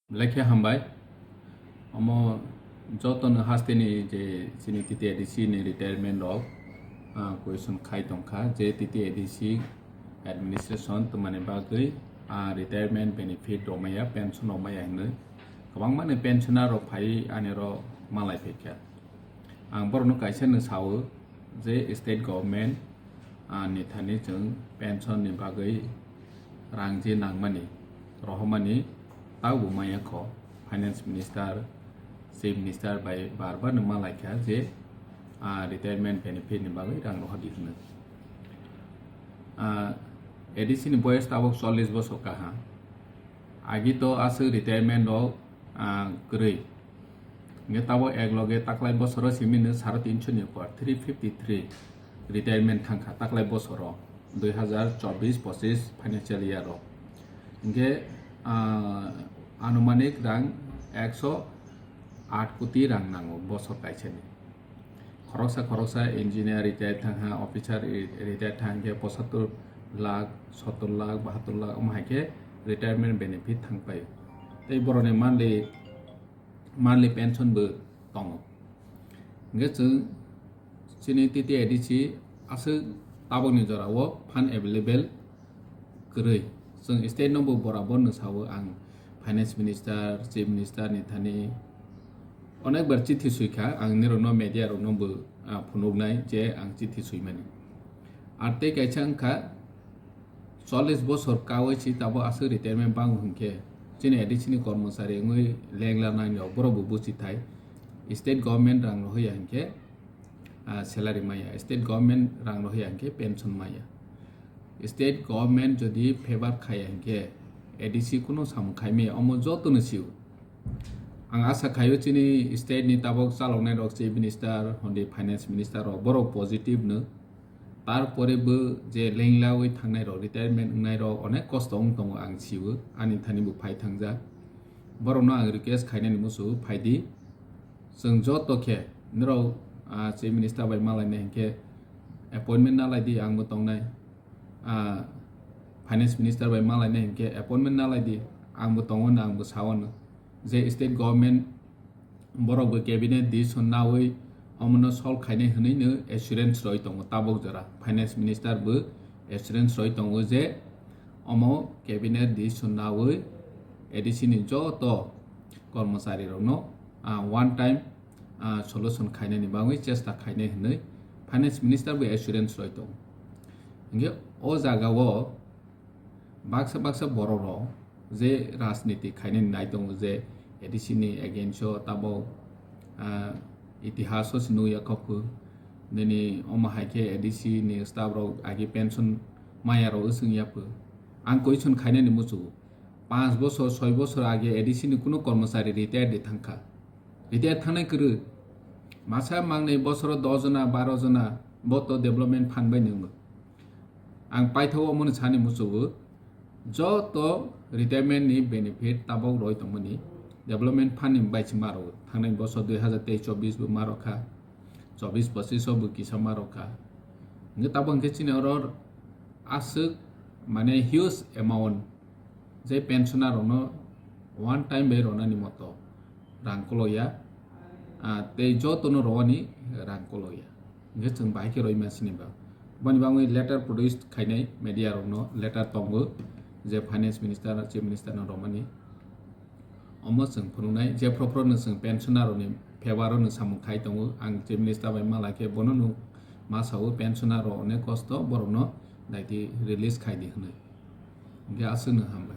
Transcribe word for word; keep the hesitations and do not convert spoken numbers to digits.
Belai khe hambai. Omo jotono hasteni je chini T T A D C ni retirement rok, ah, question khai tongkha je T T A D C administration twmani bagwi, ah, retirement benefit rok maya, pension rok maya hinwi kwbangma ni pensioner rok phai ani ro malai phaikha. Ang borokno kaisa no sao je state government, ah, ni thani chwng pension ni bagwi rang je nangmani, rohormani taubo maya kho. Finance minister, chief minister bai bar bar no malaikha je, ah, retirement benefit ni bagwi rang rohordi hwnwi. Ah, A D C ni boyes tabuk chollish bosor kaha. Agi to aswk retirement rok, ah, kwrwi. Hingke tabuk ek loge taklai bosoro simi no saro tinso ni upor, three fifty three retirement thangkha taklai bosoro, dui hazar chobbish pochis financial year o. Hingke, ah, anumanik rang ekso aat koti rang nango bosor kaisa ni. Khoroksa khoroksa engineer retire thangha, officer re-, retire thangkhe pochattor lakh, sottor lakh, bahattor lakh, omo hai khe retirement benefit thangpai. Tei borokni monthly, monthly pension bo tongo. Hingke chwng chini T T A D C aswk tabukni jorao fund available kwrwi. Chwng state no bo borabor no sao, ang finance minister, chief minister ni thani onek bar chithi sui kha, ang nirokno media rokno bo, ah, phunuknai je ang chithi suimani. Ar tei kaisa wngkha, chollish bosor kaui si tabuk aswk retirement bango hinkhe chini A D C ni kormochari wngwi lengla nang rok borok bo buchi thai. State government rang no hoya hinkhe, ah, salary maya, state government rang no hoya hinkhe pension maya. State government jodi favor khaya hinkhe A D C kuno samung khai maya, omo joto no sio. Ang asa khaio chini state ni tabuk chaloknai rok, chief minister, hondi finance minister rok, borok positive no. Tarpore bo je lenglawi thangnai rok, retirement wngnai rok onek kosto wng tongo, ang sio, ani thani bo phai thangjak. Borokno ang request khainani muchungo, phaidi. Chwng joto khe norok, ah, chief minister bai malainai hinkhe appointment nalaidi, ang bo tongnai. Ah, finance minister bai malainai hinkhe appointment nalaidi, ang bo tongo, ang bo sao no. Je state government borok bo cabinet decision naui omono solve khainai hwnwi no assurance roi tongo tabuk jora. Finance minister bo assurance roi tongo je omo cabinet decision naui A D C ni joto kormochari rokno, ah, one time, ah, solution khainani bagwi chesta khainai hwnwi finance minister bo assurance roi tongo. Hinkhe o jagao baksa baksa borok rok je rajniti khainani nai tongo je A D C ni against o tabuk, ah, itihas o se nukya kok nini omo hai khe A D C ni staff rok agi pension maya rok wswng ya pho. Ang question khainani muchungo, panch bosor, soi bosor age A D C ni kunu kormochari retire di thangkha. Retire thangnai kwrwi. Masa mangnai bosoro dos jona, baro jona bo to development fund bai ni wngo. Ang paithago omono sani muchungo, joto retirement ni benefit tabuk roi tongmani development fund ni bai se ma rwo. Thangnai bosor dui hazar teis chobbish bo ma rwkha, chobbish pochis o bo kisa ma rwkha. Hwnkhe tabuk hwnkhe chini oro aswk mane huge amount je pensioner rokno one time bai rwnani moto rang koloya, ah, tei jotono rwani rang koloya. Hwnkhe chwng bahai khe rwima sini ba. Boni bagwi letter produce khainai media rokno letter tongo je finance minister, chief minister no rwmani. Omo chwng phunuknai je phro phro no chwng pensioner rokni favour o no samung khai tongo. Ang chief minister bai malai khe bono no ma sao pensioner rok onek kosto borokno daiti release khai di hwnwi. Hwnkhe aswk no hambai.